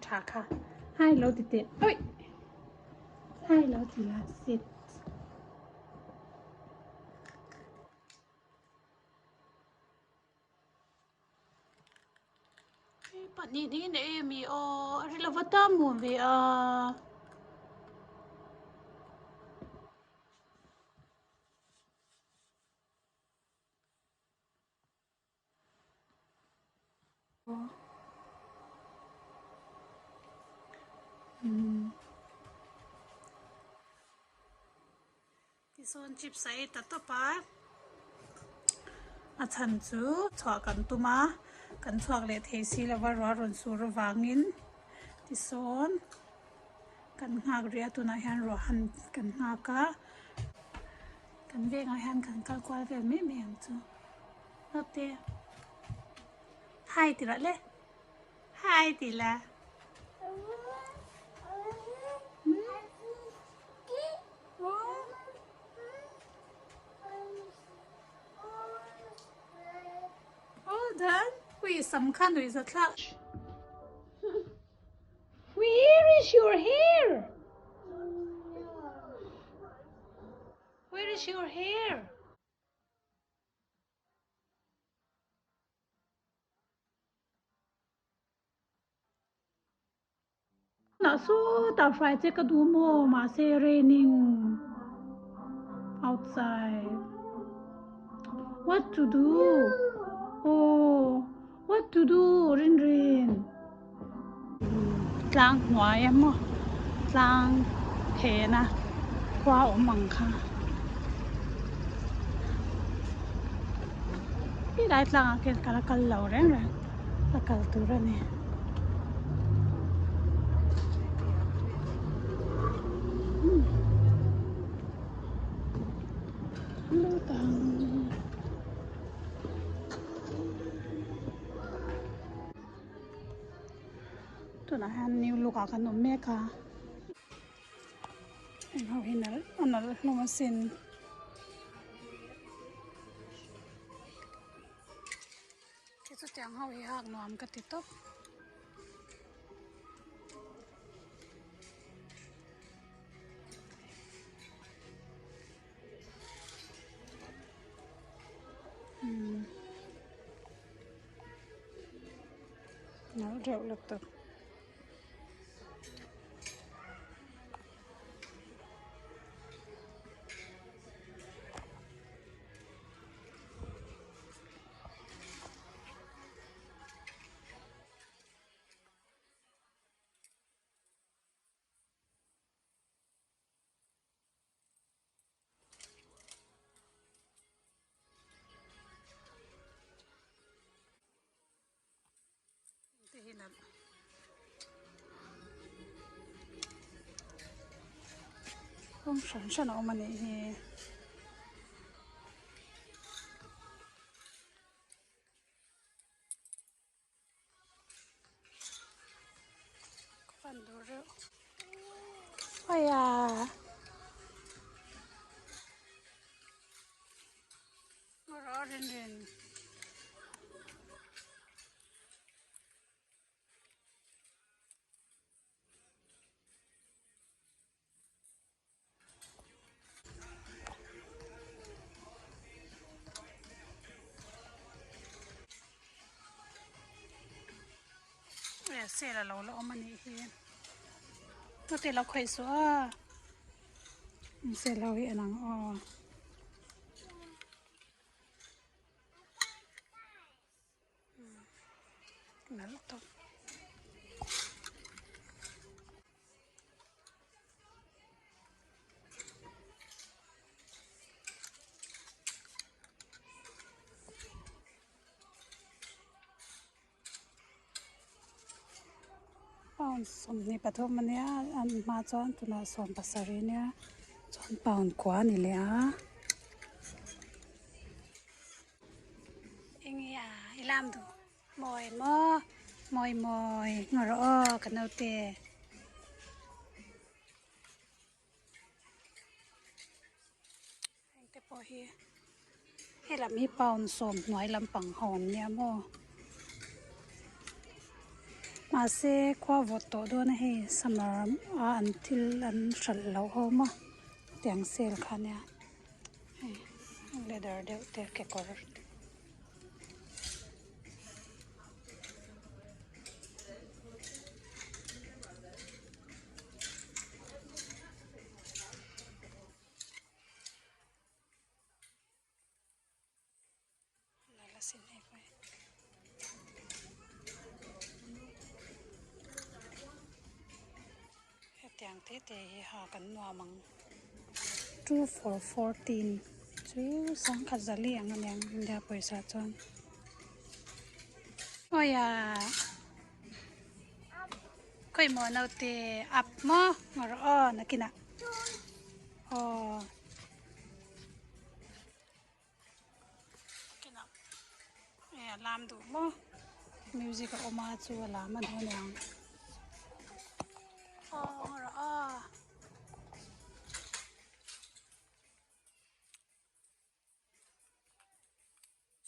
hmeltha kha Hi lo ti teh oi Hi lo ti la sit. Pahnih hnih in ei ami aw a ri lova tam awm ve a. Tisawn chips a ei ta tawp a, a chhan chu chhuah kan tum a, kan chhuak leh thei si lova ruah rawn sur avangin tisawn kan nghak rih a tunah hian ruah han kan nghak a, kan vengah hian kan kal kual vel mai mai ang chu. Naute Hi ti rawh le Hi ti la Well done. Ui sam kha nui za thlak. Where is your hair? Where is your hair? Nah sawtah hruai che ka duh maw mahse raining outside what to do oh what to do rin rin tlang hnuai a maw tlang phena khua awm ang kha helai tlangah khian ka la kal lo reng reng a kal tur a ni. Tunah hian new look ah kan awm mek a heng ho hi nalh a nalh hlawm asin. Khi chu tiang ho hi hak nuam ka ti tawp. Nalh reuh lutuk. Te hi nalh. Rawng hran hran a awm a nih hi. Ka fan duh reuh. Aia. Rawh rin rin. Sale a lo la awm a nih hi chuti lo khawih suh a sale ho hi en ang aw. Nalh tawp. Pound 23 a nia an hma chuan tunah 17 a nia chuan pound kua a ni leh a. Enge a i lam duh mawi maw mawi mawi ngaw rawh aw ka naute. Heng te pawh hi helam hi pound sawm hnuai lampang ho an nia maw. Mahse khua vawt tawh dawn a hei summer a an thil an hralh loh ho maw tiang sale kha nia hei leather deuh te kekawr te. Hetiang te te hi ha kan nuam ang two for fourteen chu sangkhat zali ang aniang India pawisa chuan awia khawimaw naute up maw ngarawh aw nakinah aw. Kinah eh a lam duh maw music a awm a chu a lam a duh aniang aw rawh aw.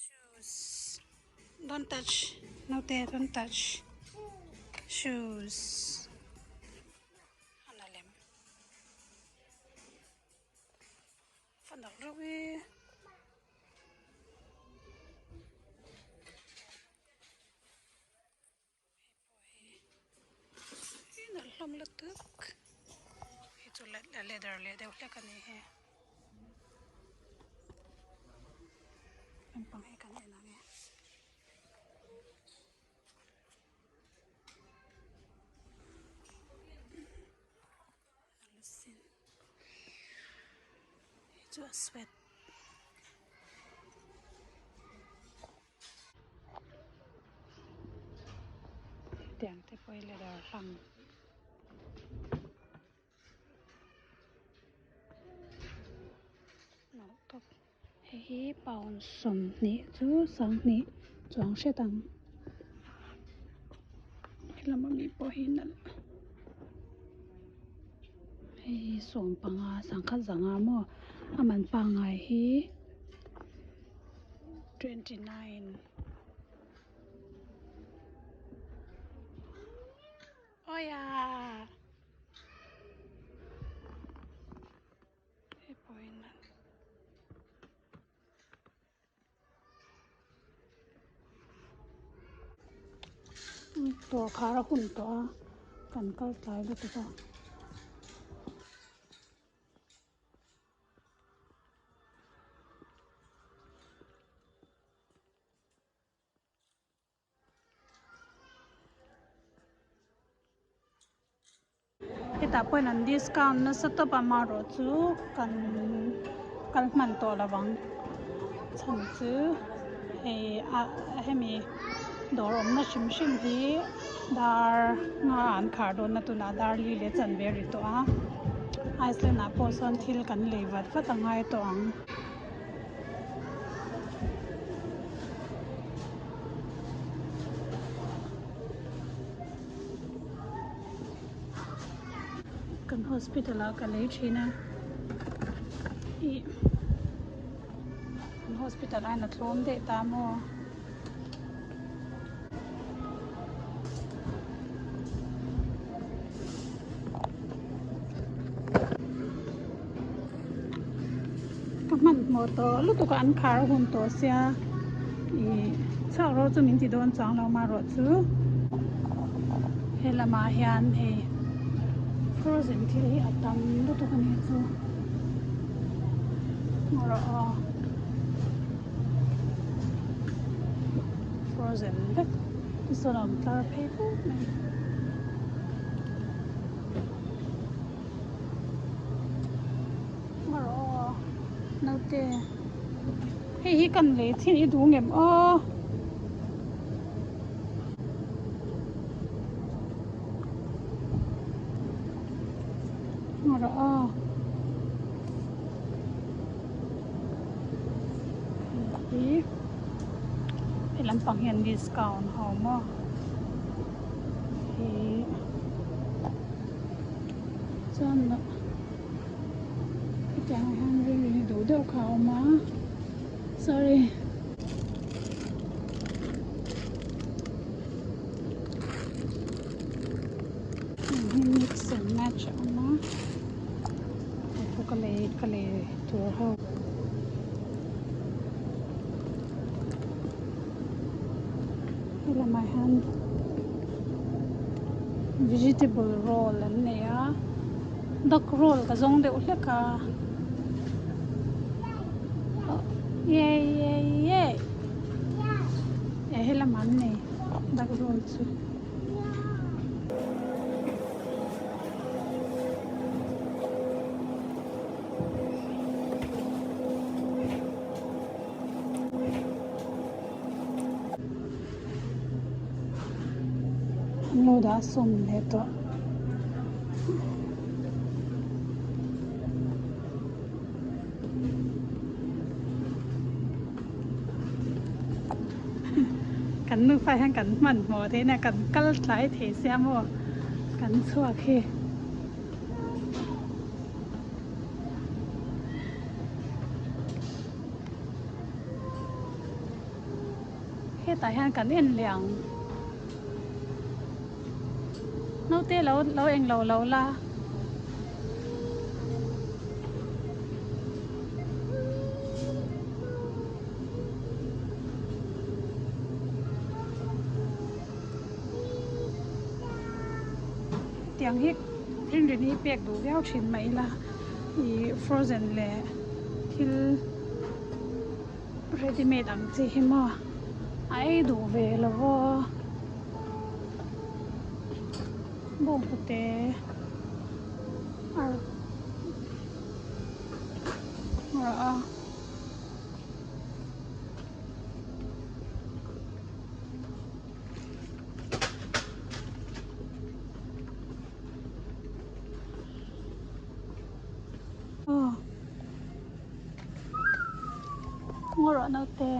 Shoes don't touch naute don't touch shoes a la lem. Fa nak reuh i hei pawh hi i nalh hlawm lutuk hei chu leather leh deuh hlek a ni he lampang hi kan en ang e. Hei chu a sweat tiang te pawh hi leather hlang nalh tawp hei hi pound 20 chu 20 chuang hret ang helam ami pawh hi nalh. Hei hi 15 sangkhat zanga maw a man pangngai hi 29 awia hei pawh hi nalh. Dawr khar a hun tawh a kan kal tlai lutuk a. Hetah pawhin an discount nasa tawp a amaherawh chu kan kal hman tawh lo ang chhan chu hei ah hemi dawr awmna hrim hrim hi dar nga an khar dawn a tunah dar li leh chanve a ri tawh a Iceland ah pawh sawn thil kan lei vat vat a ngai tawh ang. Kan hospital ah ka lei thin a ih kan hospital ah hian a tlawm daih ta maw. Ka hmanhmawh tawh lutuk a an khar a hun tawh sia ih chhuak rawh chu min ti dawn chuang lo amaherawh chu he lamah hian hei frozen thil hi a tam lutuk a ni chu rawh aw frozen vek tisawn a awm tlar phei puk mai. Ngarawh aw naute hei hi kan lei thin i duh ngem aw. Ngarawh aw. Hei hi he lampang hian discount a awm a ih chuan hetiang ah hian rilru duh deuh kha a awm a sorry. Hi mix and match a awm a hei pawh ka lei ka lei tur ho. He lamah hian vegetable roll an nei a duck roll ka zawng deuh hlek a yay yay yay he lamah an nei duck roll chu. An lo dah sawm leh tawh. Kan nufa hian kan hmanhmawh theih nia kan kal tlai thei sia maw kan chhuak hi. Hetah hian kan en leh ang. Naute lo lo eng lo lo la. Tiang hi rinrin hi pek duh viau thin mah ila ih frozen leh thil ready made ang chi hi maw a ei duh ve lo aw bawnghnute ar rawh a. Aw ngaw rawh naute.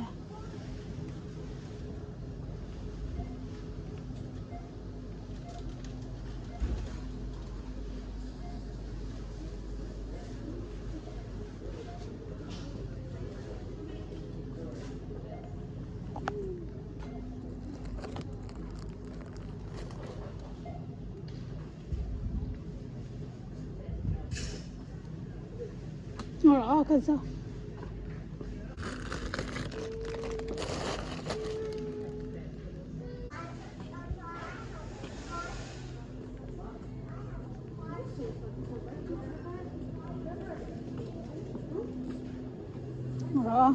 Rawh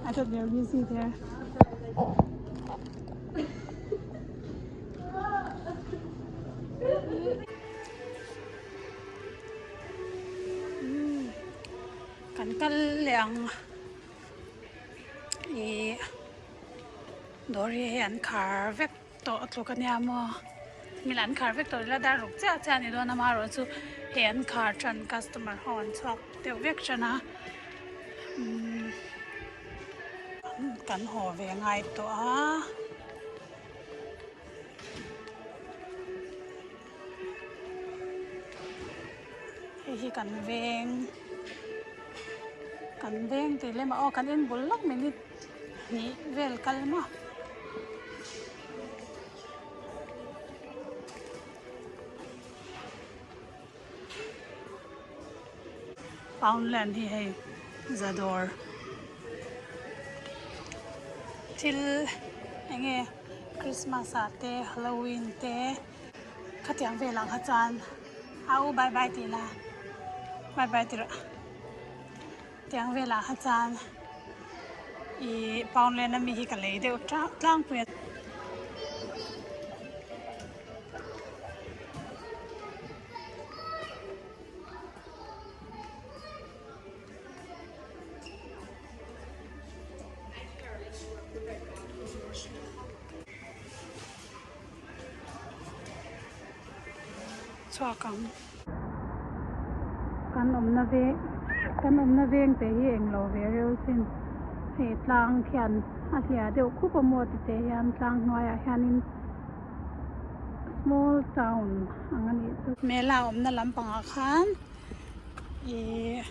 I thought they were busy there. Kan kal leh ang ih dawr hi hei an khar vek tawh tluk a nia maw mil an khar vek tawh ila dar ruk chiah chiah a ni dawn a amaherawhchu hei an khar tan customer ho an chhuak deuh vek tan a umm kan haw ve ngai tawh a. Hei hi kan veng kan veng tih lem ah aw kan en bul lawk minute hnih vel kal maw. Poundland hi hei zadawr thil eng nge Christmas ah te Halloween te khatiang velah kha chuan a u bye bye tih la bye bye ti rawh tiang velah kha chuan ih Poundland ami hi ka lei deuh tlangpui a. Chhuak ang. Kan awmna veng kan awmna veng te hi englo ve reuh sin. Hei tlang khian a hliah deuh khup a maw tite hian tlang hnuaiah hianin small town ang a nih chu. Mela awmna lampangah khan ihh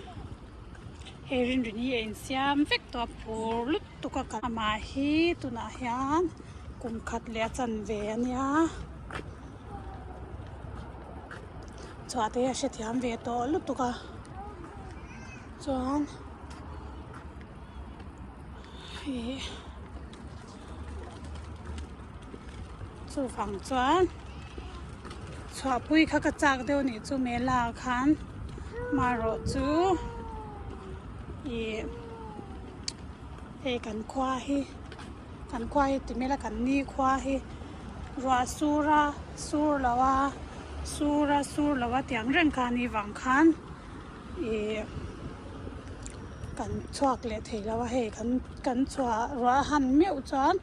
hei rinrin hi a insiam vek tawh a phur lutuk a kan amah hi tunah hian kum khat leh a chanve a nia. Chhuah te hi a hrethiam ve tawh lutuk a chuan ih chuvang chuan chhuahpui kha ka chak deuh anih chu mela ah khan marawh chu ih hei kan khua hi kan khua hi ti hmel a kan ni khua hi ruah sur a sur lo a sur a sur lo a tih ang reng kha a nih vang khan ih kan chhuak leh thei lo a hei kan kan chhuah ruah a han meuh chuan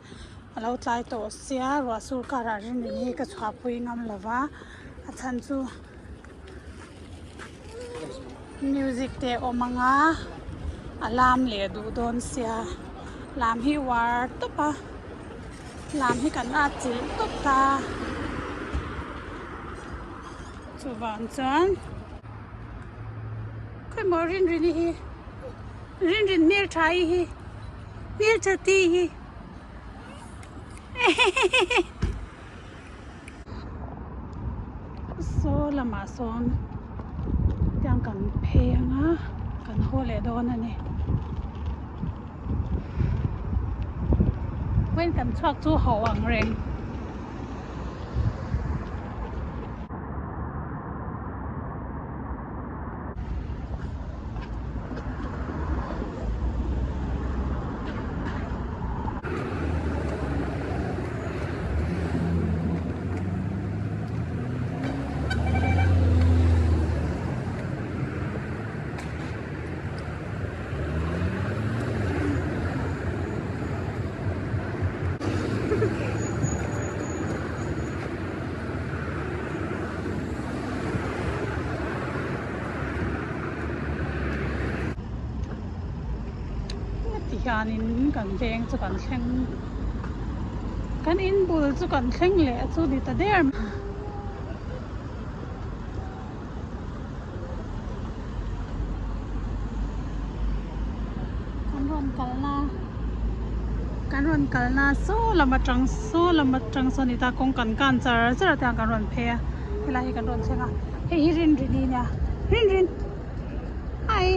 a lo tlai tawh sia ruah sur karah rin in hi ka chhuahpui ngam lo va a chhan chu music te a awm ang a a lam leh duh dawn sia lam hi uar tawp a lam hi kan at chilh tawp ta chuvang chuan khawimaw rinrini hi rinrin hmeltha i hi hmeltha ti hi Saw lamah sawn tiang kan phei ang a kan haw leh dawn a ni vawiin kan chhuak chu ho ang reng. Ti hianin kan veng chu kan thleng kan in bul chu kan thleng leh chu ni ta der mai. Kan rawn kalna kan rawn kalna saw lam atang saw lam atang sawn ita kawng kan kan char char a tiang kan rawn phei a helai hi kan rawn thleng a hei hi Rinrini a nia Rinrin hi.